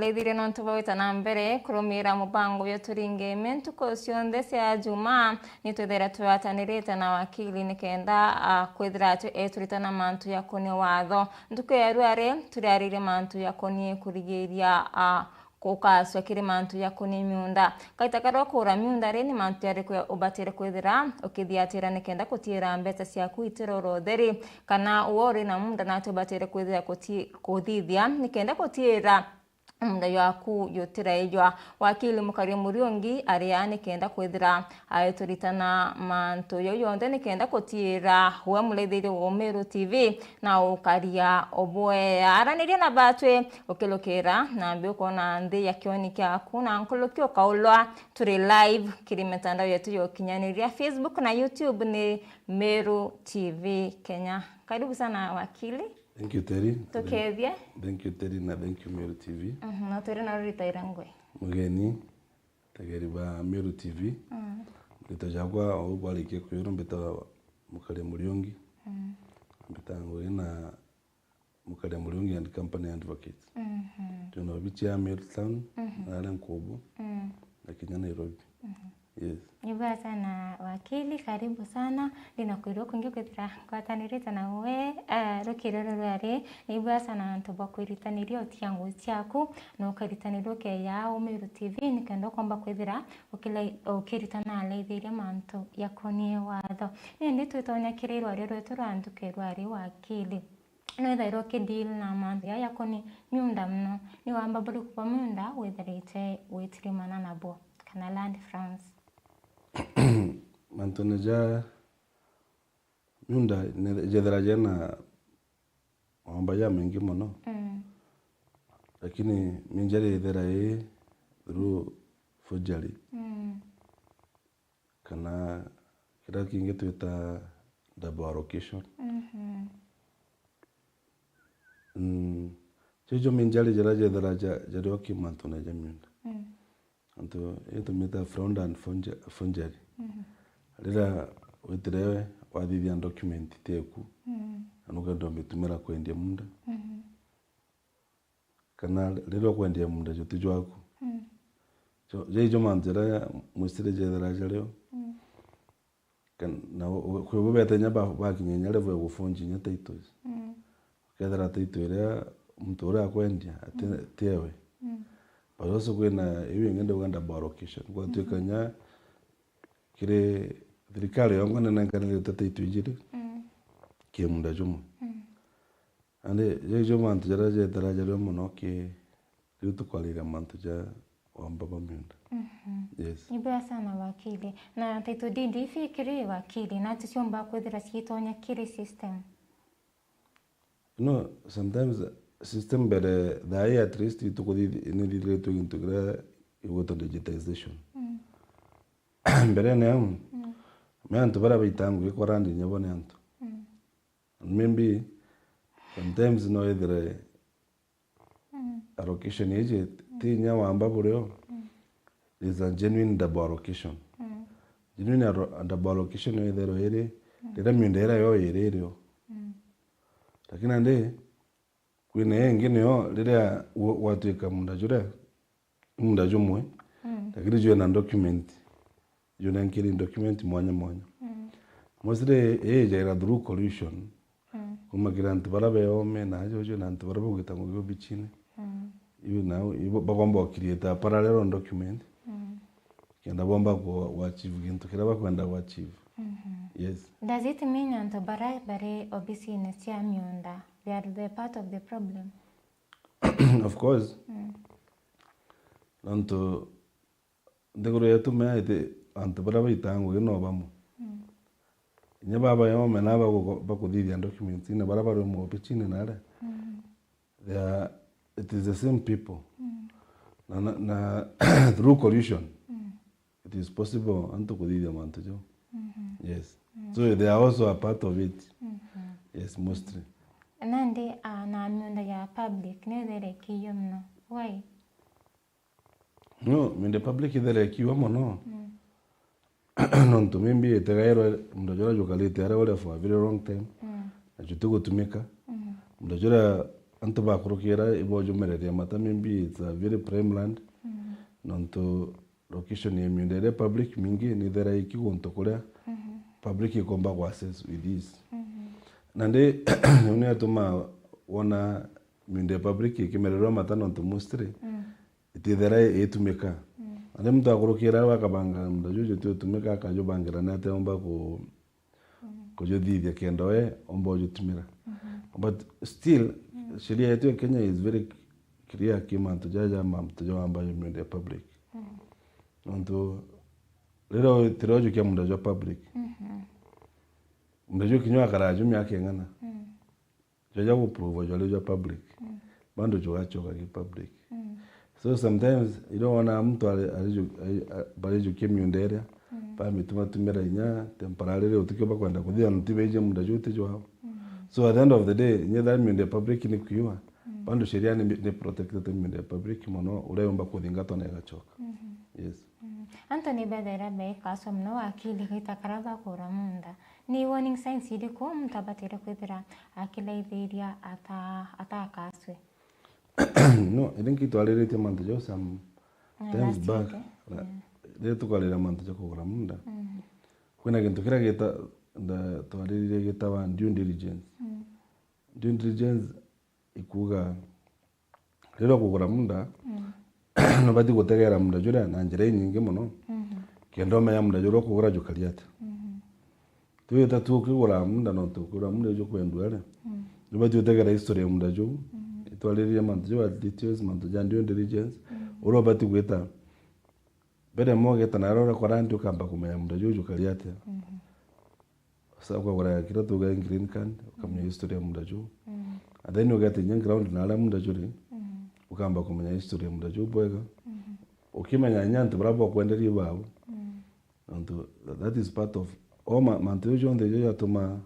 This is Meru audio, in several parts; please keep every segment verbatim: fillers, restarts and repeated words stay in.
Ithiria nontu bwa gwita na mbere kurumira mubango jwa Turinge Ime ntuku cionthe cia Jumaa, ni twithaira twatanirite na wakili nikenda, ah, kwithira tu-, eturitana mantu jakonie watho. Ntuku ya ruari, turiaririe mantu jakonie kurigiria, ah, gukacwa kiri mantu jakonie miunda. Kaita karia ukura miunda ri, ni mantu jariku ubatire kwithira ukithiatira nikenda kutiira mbeca ciaku itire oro utheri? Kana uwe uri na munda nati ubatire kwithira kuti-, kuthithia nikenda kutiira munda jwaku jutiraijwa? Wakili Mukari Muriungi ari aa nikenda kwithira aituritana mantu jau jonthe nikenda kutiira we muraithiria wa Meru T V na ukaria obwea. Araniria na batwi ukilukira na mbi ukona nthi ya kioni kiaku na nkuruki ukaulwa turi live kiri mitandao yetu ya ukinyaniria, Facebook na YouTube ni Meru T V Kenya. Karibu sana wakili. Thank you, Terry. Tukethie. Thank you, Terry, na thank you, Meru T V. Mhm, na twire na ruritaira ngwe. Mugeni, tegeri ba Meru T V. Mm. Rita jakwa, o bwarikia kwirwo, mbita Mukari Muriungi. Mm. Mbita ngwe na Mukari Muriungi and Company Advocates. Mhm. Twina obichi ya Meru Town, mhm, na aria Nkubu, mm, na kinya Nairobi. Mhm. Yes. Ni bwega sana wakili, karibu sana. Ndina kwirwo kwingi kwithira ngwatanirite na we, eh, rukiri ruru ruari. Ni bwega sana antu bwa kwiritaniria utia ngugi ciaku, na ukaritanirua ukeja Umiru T V, nikenda ukomba kwithira ukila-, ukiritana alaithiria mantu jakonie watho. Nindi twitonya kiri rwari rwetu rwa ntuku rwari wakili. Nwithairwa ukideal na mantu jaja jakonie miunda mono. Ni wamba buriku bwa miunda withirite witirimana nabo, kana land France? Mantune ja miunda ne-, jethira jena mawamba jamaingi mono. Mm. Lakini minjari ithira i through forgery. Mm. Kana kiria kingi twita double allocation. Mhm. Mm. Cio icio minjari jira jethira ja-, jari o ki mantune ja miunda. Mm. Antu, ii tumita fraud and forge-, forgery. Mhm. Riria witire wathithia document ti eku, mm, na nukenda umitumira kwendia munda. Mhm. Kana riria ukwendia munda juti jwaku. Mm. Jo, ja ijo mantu jaria mwistiri jethira jario. Mm. Kan-, na u-, u-, kwi bo bete inya ba-, bakinya inya level ya guforge inya titles. Mm. Ukethira title iria muntu uria akwendia ati, mm, ti ewe. Mm. But also kwina iu ingi ndauga double allocation. Gwatuika, mhm, inya kiri thirikari yongwa ninenkanirite title ijiri, mm, ki munda jumwe. Mm. Andi, jau ijo mantu jaria jethira jario mono ki, riu tukwariria mantu ja wamba bwa miunda. Mhm. Yes. Ni bwega sana wakili. Na title deed ifi kiri wakili, na ticiumba kwithira ciitonya kiri system? No, sometimes system mbere, thaa ii at least ituku thithi-, ni thithiritwe gintu kiria gigwitwa digitization. Mm. Mberene au, mm, me antu baria baitaga ngugi kwa land inya bo ni antu. Mm. And maybe sometimes no ethire, mm, allocation iji ti inya wamba burio, mm, is a genuine double allocation. Mm. Genuine allo-, double allocation yo ethirwa iri, mm, riria miunda iria yo iri irio. Mm. Lakini andi, kwina ingi niyo riria gwa-, gwatuika munda juria munda jumwe, mm, lakini jwina document, jwina nkiri document mwanya mwanya. Mm. Mostly ii jaira through collusion, mm, kuma kiri antu baria beome na aja ucio na antu baria bagwita ngugi obichine. Mm. Iu nao, ibo bagomba ku create a parallel document, mm, kenda bomba ku, ku achieve gintu kiria bakwenda ku achieve. Mhm. Yes. Does it mean antu baria bari obisine cia miunda, they are the part of the problem? Of course. Mm. Nontu nthiguru yetu mea iti antu baria baitaga ngugi no bamwe. Mm. Inya baba yome na bagu-, bakuthithia documents ine baria bari mobichine naria. Mm. They are, it is the same people. Mm. Na, na, na through collusion. Mm. It is possible antu kuthithia mantu jau. Mhm. Yes. Mm. So they are also a part of it. Mhm. Yes, mostly. Nandi, ah, na miunda ya public ni ithere ikiiwa mono. Why? No, miunda public ithere ikiiwa mono. Mm. Nontu maybe itegairwe munda juria jukarite aria uria for a very long time. Mm. Na jutigutumika. Mhm. Munda juria antu bakurukira ibojumireria mata, maybe it's a very prime land, nontu location ya miunda iria public mingi ni ithera iki guntu kuria public ikomba ku access with ease. Nandi niu niatuma wona miunda ya public ikimererwa mata, nontu mostly itithera itumika. Nandi muntu akurukira au akabanga munda juju ti utumika, akajubangira ni atia umba ku kujuthithia kenda we omba ujutumira. But still, sheria yetu ya Kenya is very clear ki mantu jaja, mantu ja wamba yo miunda ya public. Nontu riria witire ujukia munda jwa public, munda juu kinya akara juu miaka ing'ana, jwaja guprove jwari jwa public, bado jugacoka ki public. So sometimes iria wona muntu ari, ari ju-, ari, a-, barijukia miunda iria, bamitumatumira inya temporarily utikio bakwenda kuthia, nontu beije munda juu ti jwao. So at the end of the day, inya ethira miunda ya public ni kwiwa, bado sheria ni, ni protected miunda ya public mono, uria yumba kuthingatwa na igacoka. Yes. Antu ni bethera beikaswa mono wakili gaita karia bakura munda. Ni warning signs iriku muntu abatire kwithira akilaithiria ata-, atakaswe? No, I think itwariritie mantu jau some times back. Riria tukwarira mantu ja kugura munda, kwina gintu kiria gita-, nda-, twariririe gitawa due diligence. Due diligence ikuuga riria ukugura munda, nubati gutegera munda juria na njira inyingi mono, kenda umenya munda juria ukugura jukari atia. Ti wita tu ukigura munda, nontu ukigura munda jukwendua ri, nubati utegera history ya munda juu, itwariririe mantu jau at details, mantu ja due diligence, uria ubati gwita mbere mo ugeta nario uria kwa land ukamba kumenya munda juu jukari atia. Sa-, ukagura kiria tuga green card, ukamenya history ya munda juu. And then ugeta inya ground na aria munda juri, ukamba kumenya history ya munda juu bwega. Ukimenya inya antu baria bokwenderia bau. Nontu that is part of all ma-, mantu jau jonthe ijo jatuma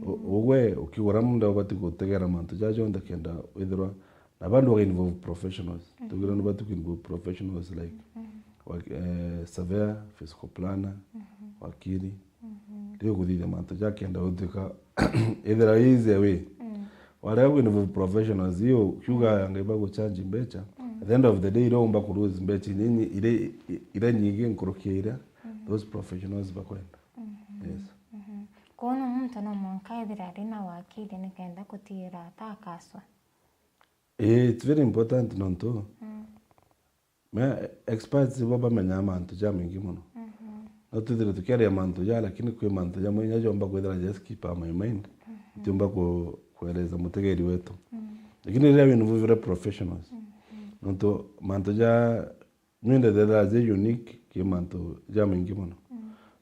u-, ugwe ukigura munda ubati gutegera mantu ja jonthe kenda withirwa na bandu baka involve professionals. Tugire nubati ku involve professionals like wa-, eh, surveyor, physical planner, wakili, riu kuthithia mantu ja kenda utuika ithira easy way. Warega ku involve professionals, iyo kiuga Ngai baguchange mbecha. At the end of the day, iria umba ku lose mbecha inyinyi, iria, iria nyingi nkuruki ya iria those professionals bakwenda. Yes. Kwona muntu no mwanka ethira ari na wakili nikenda kutiira atakaswa. Eh, it's very important nontu me experts bo bamenyaa mantu jamaingi mono. No twithire tukiaria mantu ja, lakini kwi mantu jamwe inya jomba kwithira just keep my mind. Tiumba ku-, kueleza mutegeri wetu. Lakini riria wi involve professionals, nontu mantu ja miunda ithethagirwa ji unique ki mantu jamaingi mono.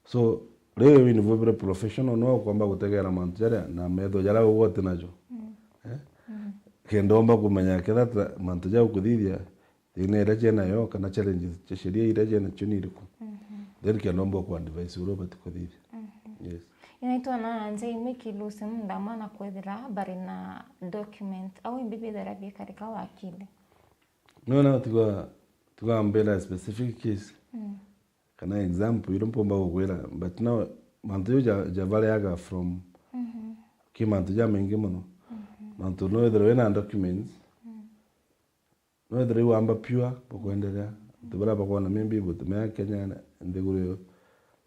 So, riria wi involve professional, no ukomba gutegera mantu jaria na metho jaria ugwe uti najo. Eh? Kenda umba kumenya kethira mantu jau ukuthithia, thina iria jinayo, kana challenges cia sheria iria jinacio ni iriku. Then kenda umba ku advise uria ubati kuthithia. Yes. Inaitwa na nje imwe kilusi munda mwana kwethira bari na document. Au imbi bithera bikarika wakili. No, no, tiga, tiga mbira specific case. Kana example, iria mpomba gukwira, but no, mantu jau ja, ja variaga from ki mantu jamaingi mono. Nontu no withirwe wina documents, no withirwe iwamba pure bukwenderea. Antu baria bakwona maybe butumea Kenya, nthiguru iyo,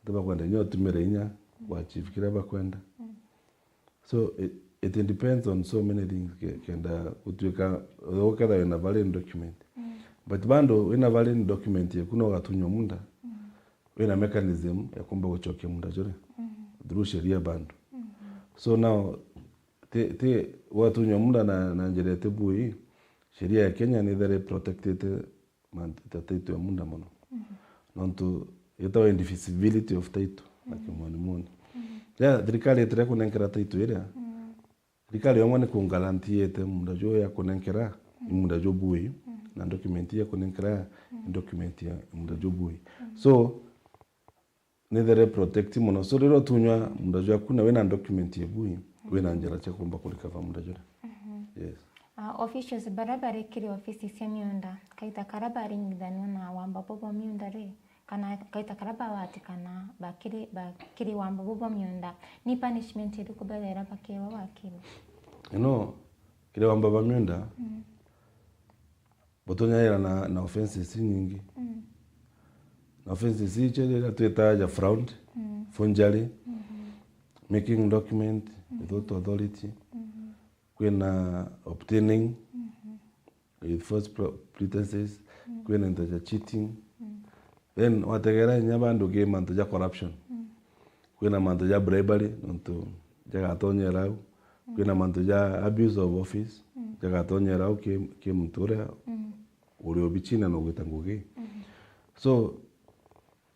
antu bakwenda inya utumire inya wa achieve kiria bakwenda. So it, it depends on so many things ke-, kenda gutuika ukethira wina valid document. But bado wina valid document yaku no ugatunywa munda, wina mechanism ya kumba gucokia munda juria through sheria bado. So now, ti, ti, watunywa munda na, na njira iti bui, sheria ya Kenya ni very protected mantu ta title ya munda mono. Nontu yetawa indivisibility of title na kimoni moni. Riria thirikari itire kunenkera title iria, thirikari yongwa ni kungarantiite munda juu ya kunenkera i munda juu bui, na document ya kunenkera i document ya munda juu bui. So, ni very protect mono. So, riria utunywa munda jwaku na wina document ya bui, wina njira cia kumba kurecover munda juria. Yes. Ah, officials baria bari kiri ofisi cia miunda, kaita karia baringithanua na wamba bubwa miunda ri, kana kaita karia bawatikana bakiri, bakiri wamba bubwa miunda, ni punishment iriku bethaira bakiwa wakili? You know, Kiria wamba ba miunda, mm, butunyaira na, na offences inyingi. Mm. Na offences icio riria twitaga ja fraud, mm, forgery, mm-hmm, making document, mm-hmm, without authority, mm-hmm, kwina obtaining, mm-hmm, with false pro-, pretenses, mm, kwina into ja cheating. Mm. Then wategera inya bandu ki mantu ja corruption. Mm. Kwina mantu ja bribery, nontu jagatonyera au. Mm. Kwina mantu ja abuse of office, mm, jagatonyera au ki, ki muntu uria, mm, uri obichine na ugwita ngugi. Mm. So,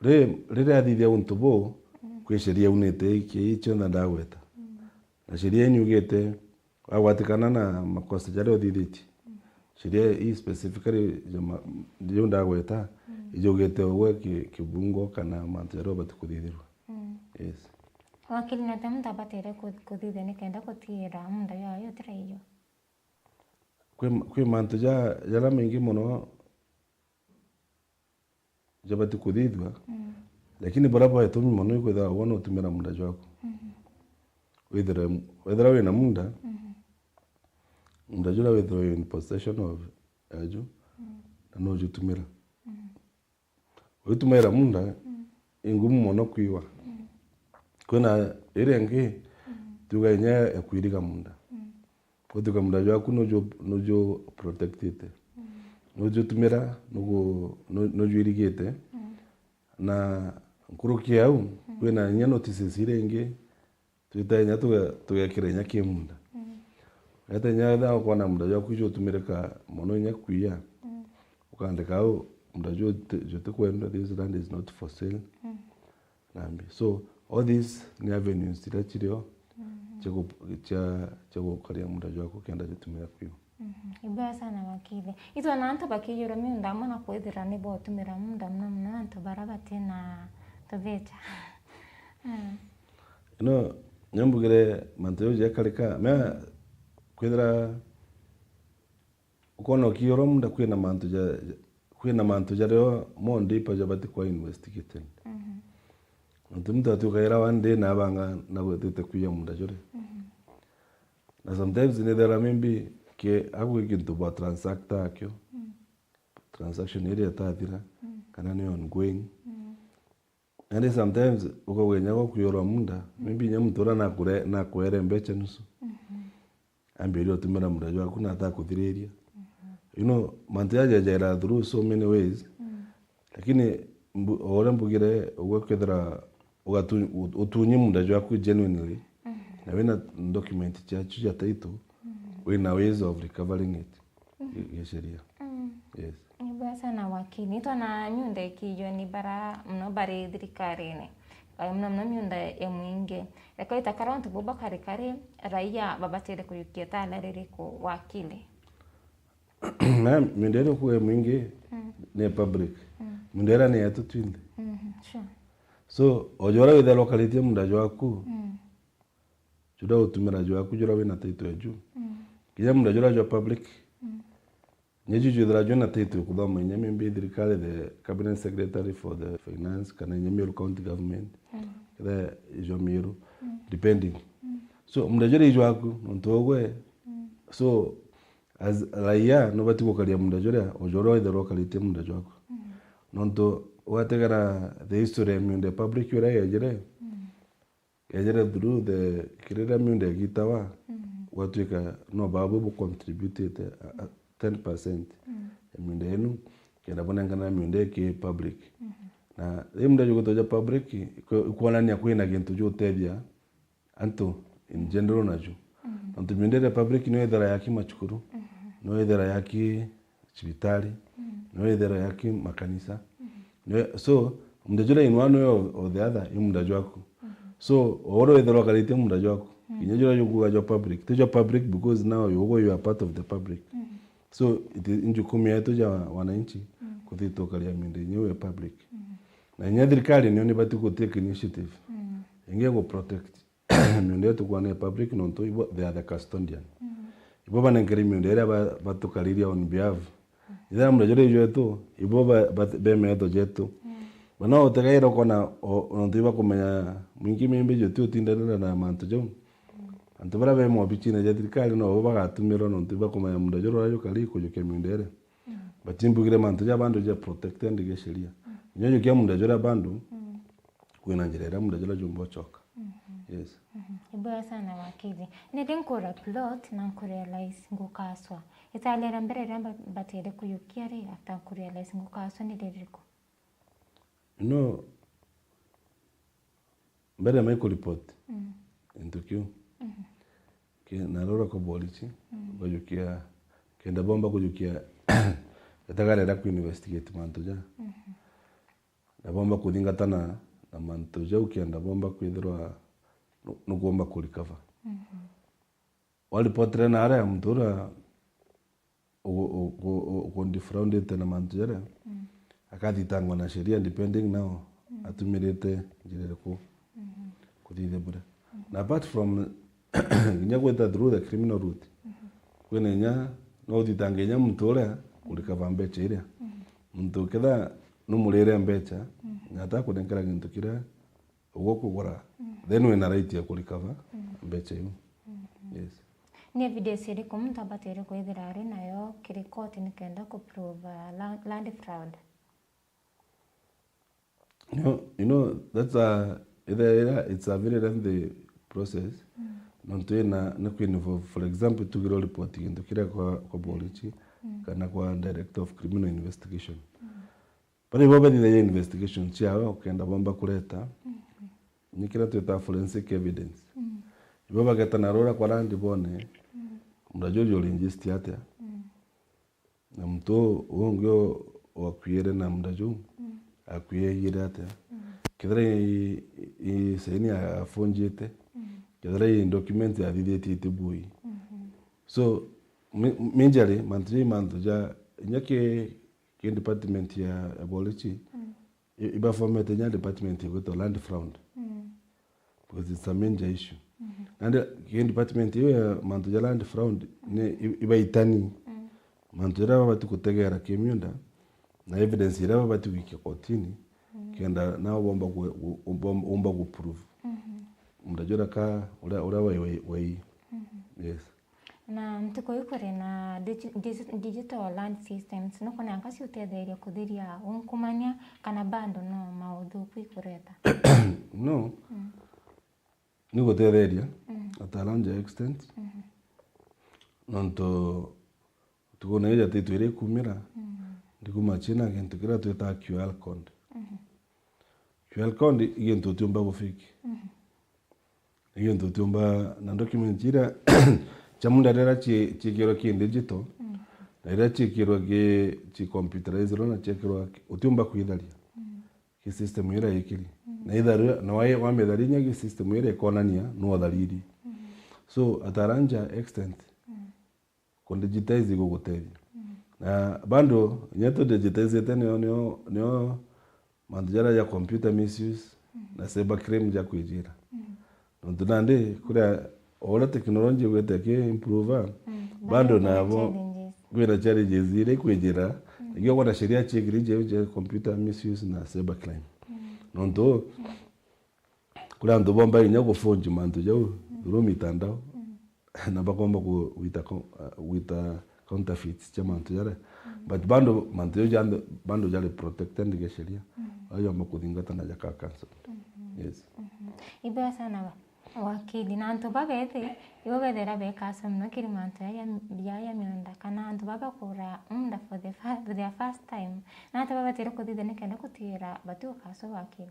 ri-, riria athithia untu buu, mm, kwi sheria iunite iki, ii cionthe ndagweta. Mm. Na sheria ii niugite, wagwatikana na makosa jaria uthithitie, mm, sheria ii specifically ja ma-, jiu ndagweta, mm, ijugite ugwe ki-, kibungo kana mantu jaria ubati kuthithirwa. Mm. Yes. Wakili, ni atia muntu abatire ku-, kuthithia nikenda gutiira munda jwawe utiraiywa? Kwi, kwi mantu ja, jaria maingi mono jabati kuthithua, mm, lakini buria bwa gitumi mono ikwithirwa wona utumira munda jwaku. Mhm. Withire, withira wina munda, mhm, munda juria withirwe in possession of yaju, mm, na nujutumira. Mhm. Ugitumira munda, mm, ingumu mono kwiwa. Mm. Kwina iria ingi, mm, tuga inya ya kwiriga munda. Mm. Gutuika munda jwaku nuju, nuju protectite. Mm. Nujutumira, nugu-, nu-, nujuirigite. Mm. Na nkuruki ya au, mm, kwina inya notices iria ingi, twita inya tuge-, tugekira inya ki munda. Mm. Weta inya ethira ukona munda jwaku jutumirika mono inya kwiya, mm, ukandika au, munda juti-, jutikwendwa, this land is not for sale. Mm. Nambi. So, all these ni avenues iria cirio, mhm, cia gu-, cia, cia gukaria munda jwaku kenda jutumira kwiwa. Mhm. Ibwega sana wakili. Itwe na antu bakiyura miunda amwe na kwithira ni botumira munda muno muno antu bara bati na tubecha. Mm. Ino, nyo mbugire mantu jau jakarika, mea kwithira ukona ukiyura munda kwina mantu ja, ja, kwina mantu jario mo deeper jabati kwa investigated. Mhm. Nontu muntu atuika ira one day na abanga na gwetite kwiya munda juria. Mhm. Na sometimes nithera maybe ke, agwi kintu bwa transact akio. Mm. Transaction iria itathira, mm, kana ni ongoing. Mm. Nandi sometimes ukagwenya gwa kwiyurwa munda, mm, maybe inya muntu uria nakure-, nakwere mbecha nusu. Mhm. Ambiria utumira munda jwaku na atakuthiriria. Mhm. You know, mantu jaja jaira through so many ways. Mm. Lakini mbu-, o uria mbugire, ugwe kethira ugatu-, ut-, utunyi munda jwaku genuinely, mhm, na wina document ciacu cia title, mhm, wina ways of recovering it, mhm, gi-, gisheria. Mm. Yes. Ni bwega sana wakili. Itwe na miunda ikiywa ni bara muno bari thirikarine. Aya muno muno miunda ya mwingi. Reka itakara untu buu bakarikari, raia babatire kujukia tala ririku wakili? Na miunda iria ukuga mwingi, mm, ni public. Mm. Miunda iria ni yetu twinthe. Mhm, sure. So, o jora withera ukaritie munda jwaku, mm, juria utumira jwaku, juria wina title eju. Mm. Kinya munda juria jwa public, mm, nyeju jwithira jwina title kuthoma inya maybe thirikari, the cabinet secretary for the finance, kana inya Meru County government, mm, kethira ijwa Meru, mm, depending. Mm. So, munda juria ijwaku, nontu ugwe. Mm. So, as raia, nubati gukaria munda juria, o juria withirwa ukaritie munda jwaku. Mm. Nontu wategera the history ya miunda ya public uria yejire, mm, yejire through the, kiriria miunda igitawa, mm, gwatuika no babu bu contributite a, a ten percent, mm, ya miunda yenu, kenda bunengana miunda iki public. Mm. Na ri munda jugwitwa ja public, iku-, ikwonania kwina gintu jutethia antu in general naju. Mm. Nontu miunda iria public no ithira yaki macukuru, mm, no ithira yaki cibitari, mm, no ithira yaki makanisa. Mm. No, so, munda juria in one way or, or the other, i munda jwaku. Mm. So, o uria withira ukaritie munda jwaku, mm, kinya juria jukuga jwa public, ti jwa public because now you go, you are part of the public. Mm. So, it is, ni jukumu yetu ja wananchi, mm, kuthi tukaria miunda inya ya public. Mm. Na inya thirikari nio nibati ku take initiative. Mm. Ingi gu protect miunda iria tukwona i public nontu ibo, they are the custodian. Mm. Ibo banenkere miunda iria ba-, batukariria on behalf. Mm. Ithira munda juria ijwetu, ibo ba-, ba-, be metho jetu. Mm. Bana utegaira ukona o-, nontu ibakumenya mwingi maybe juti utindanira na mantu jau. Mm. Antu baria be mobichine ja thirikari no bo bagatumirwa nontu ibakumenya muunda juria urajuka ri kujukia miunda iria. Mm. But imbugire mantu ja bandu ja protected gi sheria. Mm. Inya ujukia muunda juria bandu, mm, kwina njira iria muunda juria jumba ucoka. Mhm. Yes. Mhm. Ibwega sana wakili. Ni ri nkura plot na nkurealize ngukaswa. Itali ria mbere riria mba-, mbatire kujukia ri, after nkurealize ngukaswa ni ririku? No, mbere ya mai kuripoti, mm, gintu kiu, mhm, ki-, narora kwa borichi, mm, bajukia, kenda bomba kujukia, etagarera ku investigate mantu ja. Mhm. Na bomba kuthingatana na mantu jau kenda bomba kwithirwa nu-, nukwomba ku recover. Mhm. Waripotire na aria muntu uria ugu-, ugu-, ugu-, ugundifraudite na mantu jaria, mm, akathitangwa na sheria depending now, mm, atumirite njira iriku, mhm, kuthithia buria. Mhm. Na apart from inya gwita through the criminal route, mhm, kwina inya no uthitange inya muntu uria kurecover mbecha iria. Mhm. Muntu ketha numurire mbecha, mhm, na atakunenkera gintu kiria ugukugura, mm, then wina right ya kurecover, mm, mbecha iu. Mhm. Yes. Ni evidence iriku muntu abatire kwithira ari nayo kiri court nikenda ku prove, uh, la-, land fraud? You know, you know, that's a, it's a, it's a very lengthy process. Mm. Nontu ina, ni ku involve, for example, tugire report gintu kiria kwa, kwa borichi, mm, kana kwa Director of Criminal Investigation. Mm. Baria ibo bathithagia investigation ciao, ukenda bomba kureta, mhm, ni kiria twitaga forensic evidence. Mm. Ibo bageta na rura kwa land bone, mm, muunda juju uri register atia, mm, na muntu uu ungi u-, wakuire na muunda juu, mm, akuire atia. Mm. Kethira i, i, i saini afunjite, mm, kethira i document athithitie itibui. Mhm. So, mi-, majorly, mantu jau i mantu ja, inya ki ki department ya, ya borichi, mm, i-, ibaformete inya department igwitwa land fraud. Mm. Because it's a major issue. Mhm. Nandi ki department iyo ya mantu ja land fraud, ni i-, ibaitani. Mm. Mantu jaria babati gutegera ki miunda, na evidence iria babati gwikia kotini, mm, kenda nao bomba ku-, ku-, bomba, bomba ku prove. Mhm. Muunda juria ka, uria, uria wai, wai, wai. Mhm. Yes. Na ntuku ii kuri na digi-, digi-, digital land systems, nukwona nka ciutetheria kuthiria ungumania kana bado no mauthuku ikureta? No. Mm. Ni gutetheria, mm, at a larger extent. Mhm. Nontu ntukuna ii jatitwire ikumira, mm, ndikuma China gintu kiria twitaga Q R code. Mhm. Q R code i gintu utiumba gufake. Mhm. Ni gintu utiumba, na document iria cia muunda riria ci-, ciikirwa ki digital, mm, na riria ciikirwa ki, ci computerized na ciikirwa ki, utiumba kwitharia, mm, ki system iria ikiri. Mm. Na itharia, na wa-, wamitharia inya ki system iria ikonania no uthariri. Mm. So, at a larger extent, mm, ku digitize igugutethia. Mm. Na bado, inya tu digitizete nio, nio, nio mantu jaria ja computer misuse, mm, na cyber crime ja kwijira. Mm. Nontu nandi, kuria, o uria technology igwite ki improve, mm, bado bado kwina nabo challenges. Kwina challenges iria ikwijira, mm, nigio kwona sheria ciikiri ja, ja computer misuse na cyber crime. Mm. Nontu, mm, kuri antu bomba inya gufunji mantu jau, mm, through mitandao, mm, na bakomba ku-, gwita co-, uh, gwita counterfeits cia mantu jaria. Mm. But bado mantu jau janthe, bado jari protected gi sheria. Mm. Ajomba kuthingata na jaka cancelled. Mhm. Yes. Mhm. Ibwega sana wa-, wakili. Na antu babethi, ibo bethira bekasa mono kiri mantu jaya, jaya miunda, kana antu babakura munda for the fir-, for their first time. Na antu babatire kuthithia nikenda gutigira bati ukaswa wakili.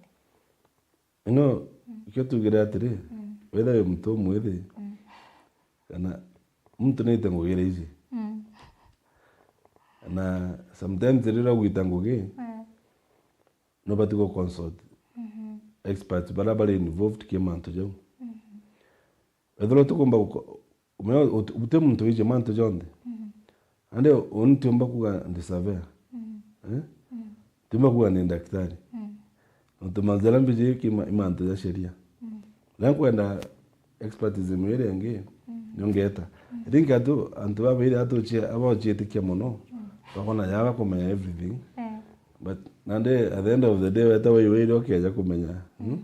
Ino, mm, ikio tugire atiri, mm, wethira wi muntu umwithi, mm, kana muntu niite ngugi iria iji. Mm. Na sometimes riria ugwita ngugi, mm, nubati gu consult, mhm, experts baria bari involved ki mantu jau. Mhm. Ethirwa utikumba guko-, umenya uti-, uti muntu wiji mantu jonthe. Mhm. Nandi uni ntiumba kuga ndi surveyor. Mhm. Eh? Mhm. Ntiumba kuga ndi ndagitari. Mhm. Nontu mantu jaria mbiji ki ma-, i mantu ja sheria. Mhm. Na nkwenda expertism iria ingi, mhm, nio ngeta. Mhm. I think atu, antu babairi atuchie, abauchiitikia mono, mhm, bakona ja bakumenya everything. Eh. But nandi at the end of the day, weta waiwire ukeja kumenya, hmm? Mhm.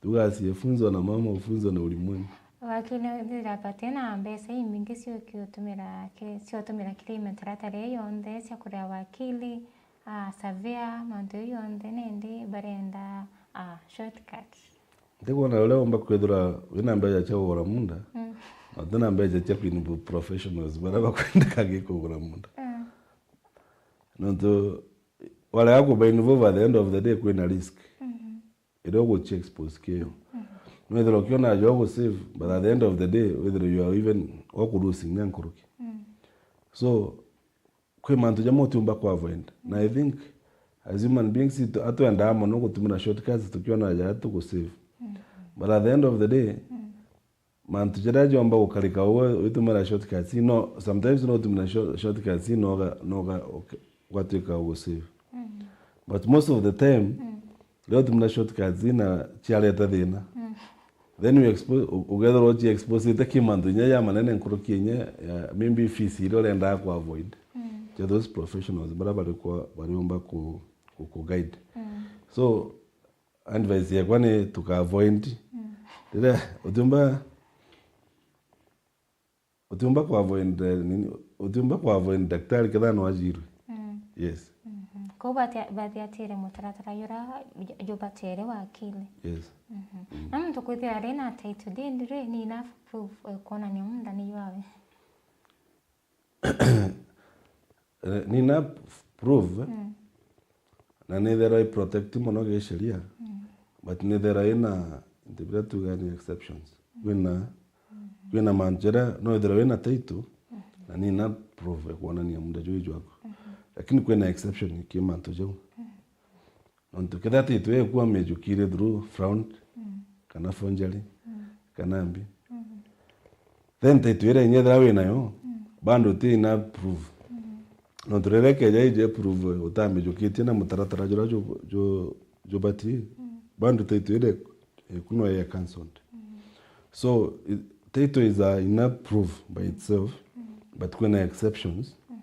Tugacie funzwa na mama, ufunzwe na ulimwengu. Wakili, ethira batina mbeca imbingi cia gutumira ki-, cia gutumira kiri mitaratara ii yonthe cia kuria wakili, a, surveyor, mantu jau jonthe, nindi barenda, a, shortcut. Ndikwona uria umba kwithirwa wina mbeca cia kugura munda, mm, na utina mbeca cia kuinvolve professionals baria bakwendeka gi kugura munda. Mm. Nontu warega kubainvolve, at the end of the day, kwina risk. Mhm. Iria uguchia expose kio. Mhm. Nwithirwa ukiona jo gusave, but at the end of the day, withirwa you are even, waku losing na nkuruki. Mm. So, kwi mantu jamwe utiumba ku avoid. Na I think, as human beings, itu-, atwendaa mono gutumira shortcuts tukiona ja tugu save. Mm. But at the end of the day, mm, mantu jaria jomba gukarika uu witumira shortcuts, no, sometimes no utumira short-, shortcuts, no ga-, no ga-, uke-, gwatuika ugu save. Mm. But most of the time, mm, riria utumira shortcuts na ciareta thina, mm, then you expo-, u-, ugethirwa uci exposite ki mantu inya ja manene nkuruki inya ya maybe fees iria urendaa ku avoid. Mm. Ja those professionals baria bari kwa, bariumba ku, ku, ku guide. Mm. So, advice yakwa ni tuka avoid. Mm. Riria utiumba, utiumba ku avoid, eh, nini, utiumba ku avoid daktari ketha no ajirwe. Mm. Yes. Mhm. Kou batia-, bathiatire mutaratara jura ju-, jubatire wakili. Yes. Mhm. Mm. Na muntu kwithira ari na title deed ri, ni enough proof, eh, kuonania munda ni jwawe? Eh, ni enough proof, mm, na nithirwa i protect mono gi sheria, mm, but nithirwa ina into biria tuga ni exceptions. Mm. Kwina, mm, kwina mantu jaria no ithirwa wina title, mm, na ni enough proof ya kuonania munda juu jwaku. Mm. Lakini kwina exception ki mantu jau. Mm. Nontu kethira title eku amijukire through fraud, mm, kana forgery, mm, kana mbi, mm, then title iria inya ethira winayo, mm, bado ti enough proof. Mm. Nontu riria ikeja ije proof utamijukitie na mutaratara juria ju-, ju-, jubatii, mm, bado title iria eku no ye cancelled. Mm. So, i-, title is a enough proof by itself, mm, but kwina exceptions. Mm.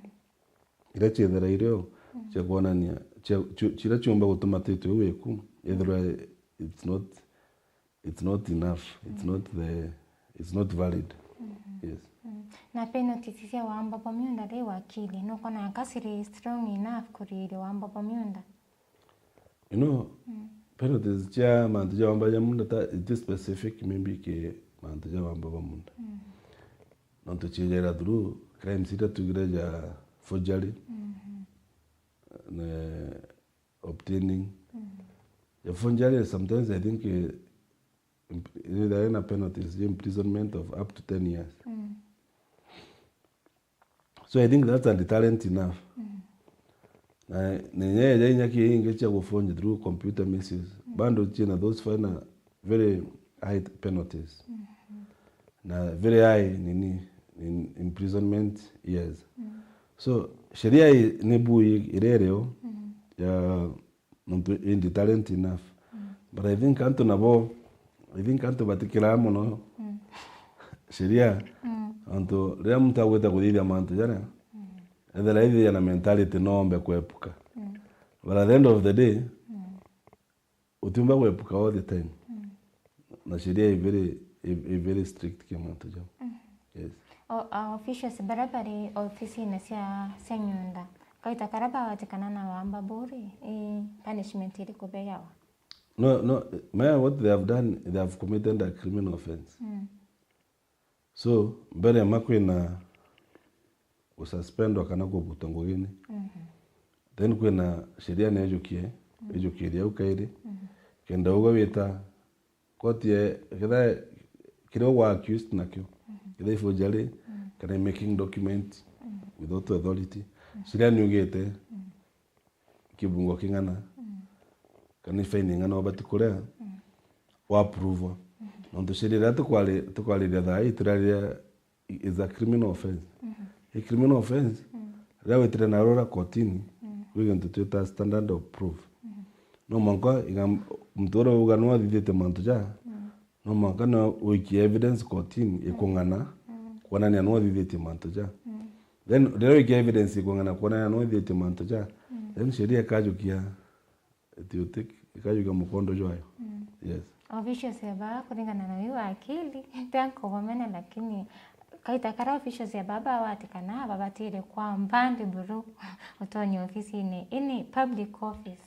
Iria ciethira irio, mm, cia kwonania, cia, ci-, ciria ciumba gutuma title iu iku, ethirwa it's not, it's not enough, it's, mm, not the, it's not valid. Mhm. Yes. Mm. Na penalties cia wamba bwa miunda ri wakili, nukwona ka ciri strong enough kuriiria wamba bwa miunda? You know, mm, penalties cia mantu ja wamba ja munda ta, it is specific maybe ki mantu ja wamba bwa munda. Mm. Nontu ciijira through crimes iria tugire ja forgery, mhm, na obtaining. Mhm. Ja forgery, sometimes I think, eh, imp-, ithira ina penalties ja imprisonment of up to ten years. Mm. So I think that's a deterrent enough. Mm. Na, na inya, inya, inya ki ingi cia guforge through computer misuse, mm, bado ciina those fine very high penalties. Mm-hmm. Na very high nini, in imprisonment years. Mm. So, sheria i-, ni bui iria irio, mm, ya nontu i deterrent enough. Mm. But I think antu nabo, I think antu batikiraa mono, mm, sheria, mm, nontu riria muntu agwita kuthithia mantu jaria, mm, ethira ithithia na mentality noombe kwepuka. Mm. But at the end of the day, mm, utiumba kwepuka all the time. Mm. Na sheria i very, i, i very strict ki mantu jau. Mm. Yes. O, a, officials baria bari ofisine cia, cia nyunda, kaita karia bagwatikana na wamba buu ri, i punishment iriku beyawa? No, no, maya what they have done, they have committed a criminal offense. Mm. So, mbere ya ma kwina gususpendwa kana kuvutwa ngugine, mhm, then kwina sheria neejukie, mm, ijukirie au kairi, mhm, kenda ugwe wita koti ye, ketha kiria ugwa accused nakio, mhm, ketha i forgery, mm, kana i making document, mm, without authority, mm, sheria niugite, mm, kibungo king'ana, mm, kana i fine ing'ana ubati kuria, mm, wa approve. Mm. Nontu sheria iria tukwari-, tukwariria thaa ii turariria i-, is a criminal offense. Mhm. I criminal offense, mm, riria witire na rura kotini, mm, kwi gintu twita standard of proof. Mhm. No mwanka iga-, muntu uria uga no athithitie mantu ja, mm, no mwanka no wikie evidence kotini, mm, ikung'ana, mm, kwonania no athithitie mantu ja. Mm. Then, riria wikia evidence ikung'ana kwonania no athithitie mantu ja, mm, then sheria ikajukia, iti-, ikajukia mukondo jwayo. Mm. Yes. Officials ya baa kuringana na wi wakili, tia nkugomene, lakini kaita karia officials ya baa bawatikana babatire kwa mbandi buru utonye ofisine. Ini public office.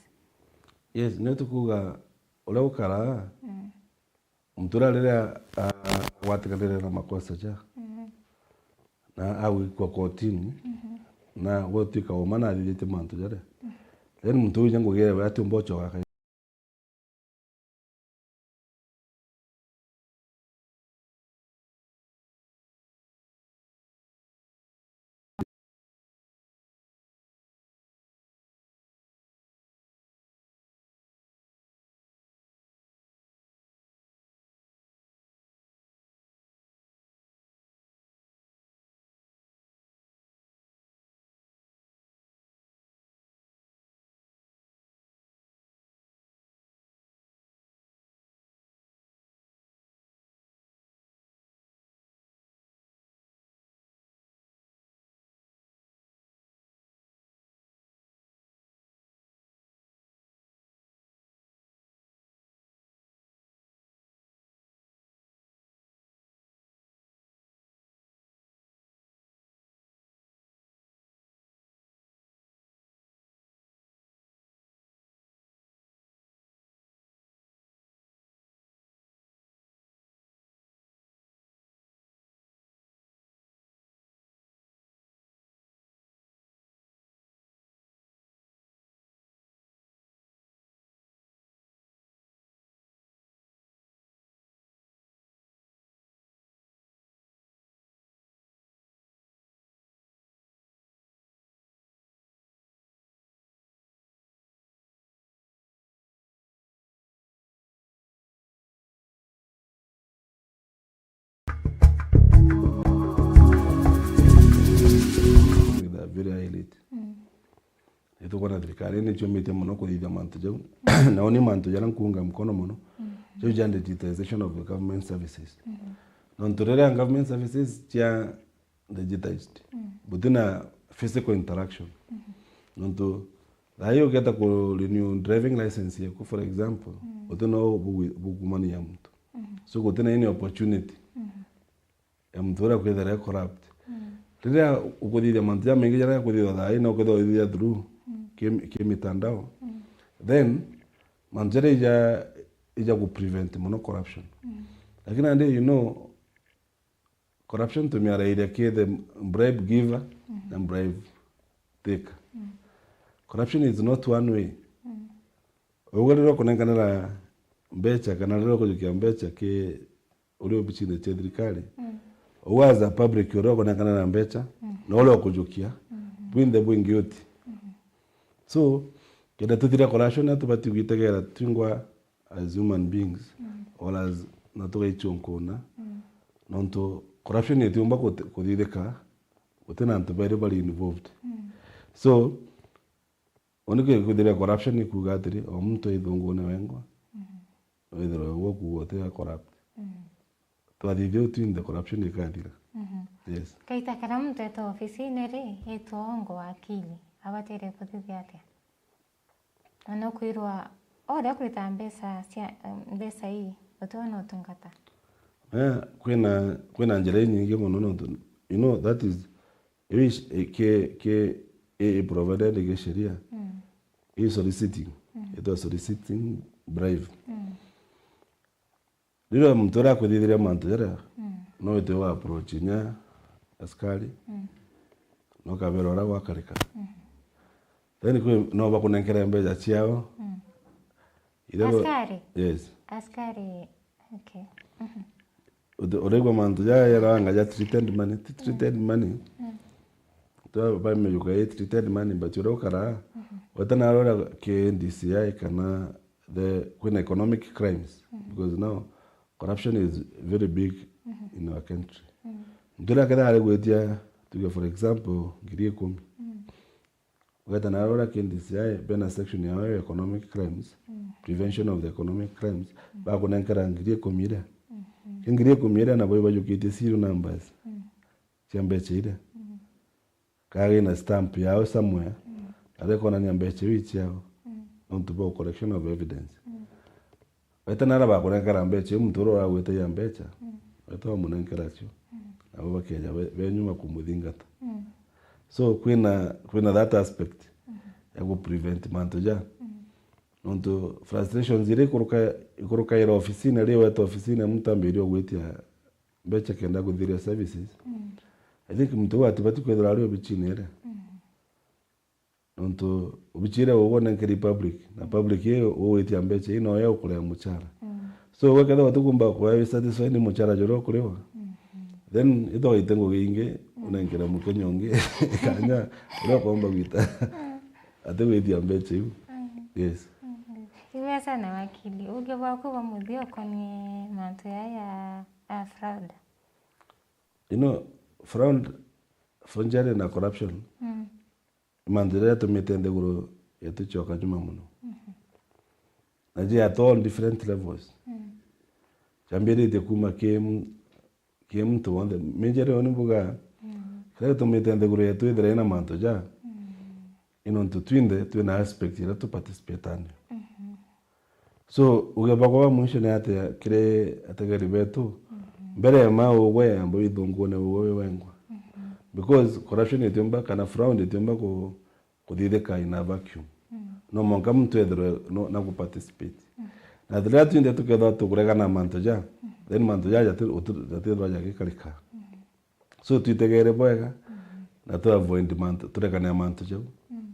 Yes, nio tukuga uria ukaraa, mm, muntu uria riria, ah, agwatikanire na makosa ja, mhm, na agwikua kotini, mhm, na gwatuika uma na athithitie mantu jaria, mhm, then muntu uju ngugi yawe atiumba ucoka. With a very high rate. Mm. Nitukwona thirikari ni ciumite mono kuthithia mantu jau. Mm. Nao ni mantu jaria nkuunga mkono mono. Mm. Jau ja digitization of the government services. Mm. Nontu riria government services cia digitized, mm, butina physical interaction. Mm. Nontu thaa ii ukieta ku renew driving license yaku, for example, mm, utina u bugu-, bugumania muntu. Mm. So gutina any opportunity, mm, ya muntu uria kwithira e corrupt. Mm. Riria ukuthithia mantu jamaingi jaria akuthithia thaa ii na ukethira uthithia through, mm, ki, ki mitandao, mm, then mantu jaria ija, ija ku prevent mono corruption. Mm. Lakini nandi, you know, corruption tumiaraire ki the bribe giver, mhm, na bribe taker. Mm. Corruption is not one way. Mm. Uguo riria ukunenkanira mbeca kana riria ukujukia mbeca ki uria obicine cia thirikari, mm, uguo as a public uria ukunenkanira mbeca, mm, na uria ukujukia, mhm, bwinthe bwingi uti. Mhm. So, kenda tuthira corruption, tubati gwitegera twingwa as human beings, mm, or as, na tugaichua nkuna, mm, nontu corruption itiumba kuti-, kuthithika gutina antu bairi bari involved. Mm. So, uni kwithira corruption ikuuga atiri, o muntu e ithungune wengwa, mm, withirwe ugwe kuuga uti a corrupt. Mm. Twathithia uu twinthe, corruption ikathira. Mhm. Yes. Kaita karia muntu etwa ofisine ri, etwa ongo wakili, abatire kuthithia atia? Na nukwirwa, o uria kurita mbeca cia, mbeca ii, utiona utungata. Eh, kwina, kwina njira inyingi mono nontu, you know, that is, iu is, i, ki, ki, i, i provided gi sheria, mm, i soliciting, mm, itwa soliciting bribe. Mm. Riria muntu uria akuthithiria mantu jaria, mm, no wite wa approach inya askari, mm, na ukabera uria gwakarika. Mm. Then kwi, no bakunenkere mbeca ciao. Mm. Iria ba- Askari? Yes. Askari, okay. Mhm. Uti-, uraigua mantu jaya jaranga ja treated money, ti treated money. Mm. Twa bamijuka i treated money, but uria ukaraa, mhm, weta narora ki D C I kana the, kwina economic crimes, mhm, because now corruption is very big, mhm, in our country. Mm. Muntu uria akethira arigwitia, tuge for example, ngiri ikumi. Mm. Ugeta narora ki D C I, bena section yao ya economic crimes, mm, prevention of the economic crimes, mm, bakunenkera ngiri ikumi iria. Mhm. Ki ngiri ikumi iria nabo ibajukitie serial numbers, mm, cia mbeca iria. Mm. Kana ina stamp yao somewhere, mm, aria ikonania mbeca iu i ciao, mm, nontu bwa collection of evidence. Mm. Weta nara bakunenkera mbeca, iu muntu uria uragwitagia mbeca, mm, weta wamunenkera cio, mm, nabo bakeja be-, benyuma kumuthingata. Mm. So, kwina, kwina that aspect, mm, ya ku prevent mantu ja. Mm. Nontu frustrations iria ikuruka-, ikurukaira ofisine, ri weta ofisine, muntu ambiria gwitia mbeca kenda kuthiria services. Mm. I think muntu uu atibati kwithirwa ari obichine iria. Mm. Nontu obichi iria ugunenkeri public, na public iyo ugwitia mbeca ii noyo ukurea muchara. Mm. So, we kethirwa utikumba kuba wi satisfied ni muchara juria ukuriwa, mm-hmm, then ithoite ngugi ingi, mm, unenkere Mukenya ungi kanya uria ukomba gwita atigwitia mbeca iu. Mm. Yes. Mm-hmm. Iwe sana wakili, uge bwaku bwa muthia ukonie mantu yaya ya fraud? You know, fraud, forgery na corruption, mm, mantu jaria jatumite nthiguru yetu icoka nyuma mono. Mhm. Na ji at all different levels. Mm. Jambiritie kuma ki m-, ki muntu wonthe. Major yo ni mbuga, mm, kiria gitumite nthiguru yetu ithire ina mantu ja, mm, ni nontu twinthe twina aspect iria tu participate nayo. Mhm. So, uge bwakwa bwa mwisho ni atia kiri ategeri betu? Mhm. Mbere ya mau ugwe, amba withungune ugwe wi wengwa. Mhm. Because corruption itiumba, kana fraud itiumba ku-, kuthithika in a vacuum. Mhm. No mwanka muntu ethirwe no, na ku participate. Mhm. Na riria twinthe tukethirwa tukuregana na mantu ja, mhm, then mantu ja jati-, utu-, jatithirwa jagikarika. Mhm. So, twitegere bwega, mm, na tu avoid mantu, turekane na mantu jau. Mm.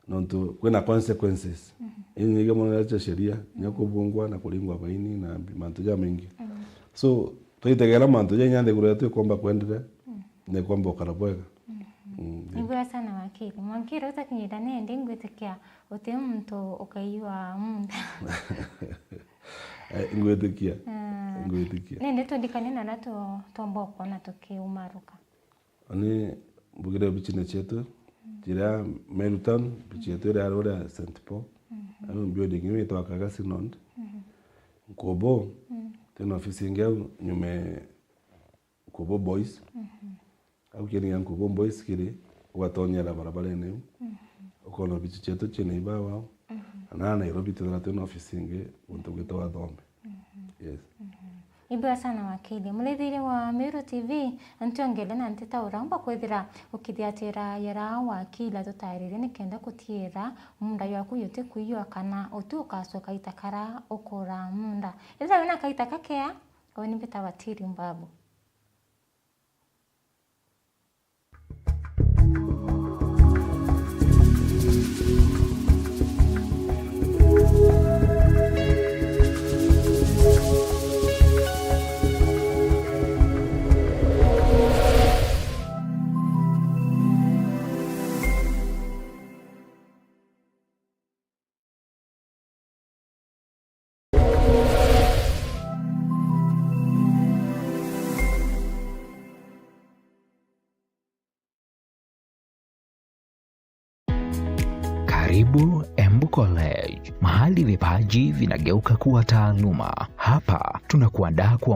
Nontu kwina consequences. Mm. Inyingi mono cia sheria, inya, mm, kubungwa na kuringwa faini na mbi-, mantu jamaingi. Mm. So, twitegera mantu ja inya nthiguru yetu ikomba kwenderea, mm, na ikomba gukara bwega. Mm. Mm, ndio. Ni bwega sana wakili. Mwankiri utakinyira nendi ngwitikia uti muntu ukaiwa munda. Eh, ngwitikia. Mm. Ngwitikia. Nindi tundikanie na uria tu-, twomba ukwona tukiumaruka. Ani mbugire obichine cietu, mm, jiria Meru Town, obichi yetu iria ari uria Saint Paul. Mhm. Au building iu itwakaga Synod. Mhm. Nkubu, mm, twina ofisi ingi au nyuma e Nkubu Boys. Mhm. Au kieni gia Nkubu Boys kiri, ugatonyera barabarene iu. Mhm. Ukona obichi cietu ciina ibao au. Mhm. Na na Nairobi twithira twina ofisi ingi guntu gwitagwa Thombe. Mhm. Yes. Mhm. Ibwega sana wakili. Murithiria wa Meru T V, antiongele na ntita uraumba kwithira ukithiatira yara wakili atutairirie nikenda kutiira munda jwaku jutikuiywa kana uti ukacoka ita kara ukura munda. Ethira wina kaita kakea, uni mbitagwa Tiri Mbabu. Karibu Embu College, mahali vipaji vinageuka kuwa taaluma. Hapa tunakuandaa kuwa